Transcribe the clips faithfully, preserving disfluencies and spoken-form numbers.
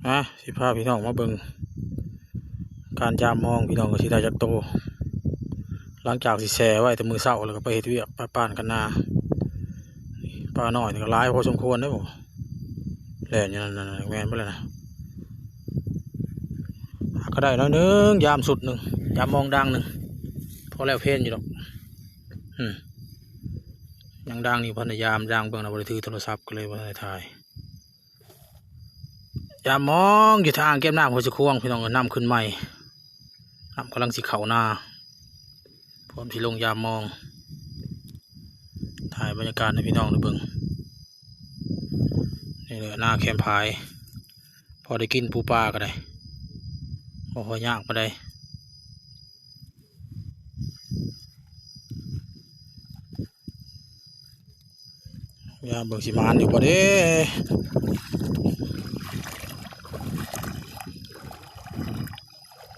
นะสิพาพี่น้องมาเบิ่งการยามมอง พี่น้องก็สิได้จักโต หลังจากสิแช่ไว้แต่มื้อเช้าแล้วก็ไปเฮ็ดเวียกไปป้านกันนา ปลาน้อยนี่ก็หลายพอสมควรเด้อบ่ แล่นอยู่นั่นน่ะ แม่นบ่ล่ะนะ ก็ได้น้อยหนึ่ง ยามสุดหนึ่ง ยามมองดังหนึ่ง พอแล้วเพลนอยู่ดอก อืม ยังดังนี่พันยามดังเบิ่งนะ บ่ได้ถือโทรศัพท์ก็เลยบ่ได้ถ่าย ยามมองอยู่ทางเก็บน้ำห้วยสะควง พี่น้อง น้ำขึ้นใหม่ น้ำกำลังสิเข้านา พร้อมสิลงยามมอง ถ่ายบรรยากาศให้พี่น้องได้เบิ่ง นี่แหละนาแคมผาย พอได้กินปูปลาก็ได้ บ่ค่อยยากปานใด ยามเบิ่งสิหมานอยู่บ่เด้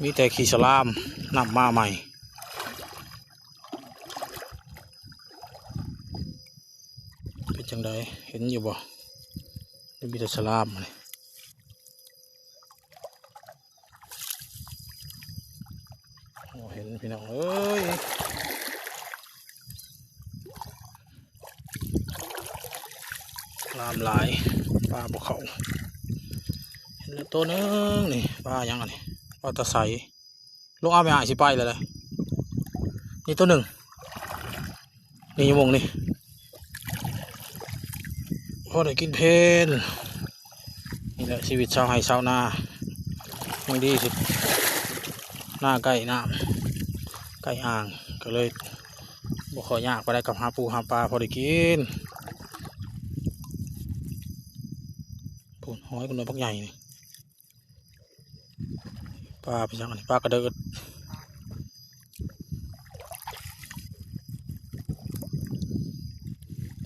มีแต่ขี้สลาม นับมาใหม่ เป็นจังใด เห็นอยู่บ่ มีแต่สลามเลย โอ้ เห็นพี่น้องเอ้ย ลามหลาย ปลาบ่เข้า เห็นแล้วตัวหนึ่งนี่ ปลาหยังอันนี้ ปลาตะไส ลงเอาไปหาสิไปเลยเลย นี่ตัวหนึ่ง นี่อยู่หม่องนี่ พอได้กินเพลน นี่แหละชีวิตชาวไร่ชาวนา ยังดีสิ หน้าใกล้น้ำ ใกล้อ่าง ก็เลยบ่ค่อยยากปานใดกับหาปูหาปลาพอได้กิน ปูนหอยกันหน่อยบักใหญ่นี่ ปลาไปจังอันนี้ ปลากระเดิด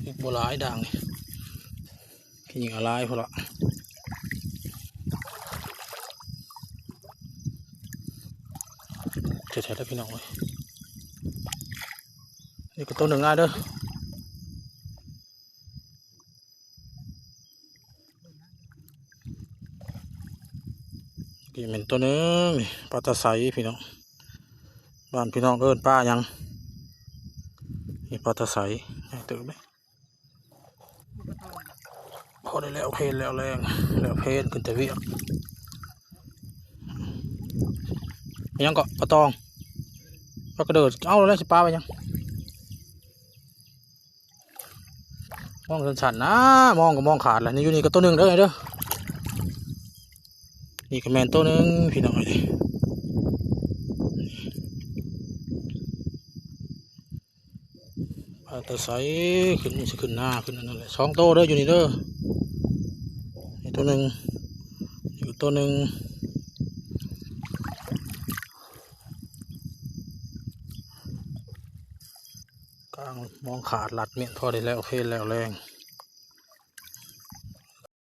อีกบ่หลายด่างนี่ ขี้เหงื่อหลายพอละ แถวๆแล้วพี่น้องเอ้ย นี่ก็ตัวหนึ่งง่ายเด้อ นี่เป็นตัวหนึ่งนี่ ปลาตะไสพี่น้อง บ้านพี่น้องเอิ้นปลาหยัง นี่ปลาตะไส ใหญ่เติบเลย พอได้แล้วเพลนแล้วแรง แล้วเพลนขึ้นแต่เวียก ยังเกาะปลาตอง ปลากระเดิด เอาแล้วสิปลาไปยัง มองสั้นๆนะ มองก็มองขาดแล้ว นี่อยู่นี่ก็ตัวหนึ่งเด้อ เด้อ นี่ก็แม่นตัวหนึ่งพี่น้องเอ้ย ปลาตะไสขึ้น สิขึ้นหน้าขึ้นอันนั้นแหละ สองโตเด้ออยู่นี่เด้อ นี่ตัวหนึ่ง อยู่ตัวหนึ่ง กลางมองขาดลัดเมียนพอได้แล้วเพลนแล้วแรง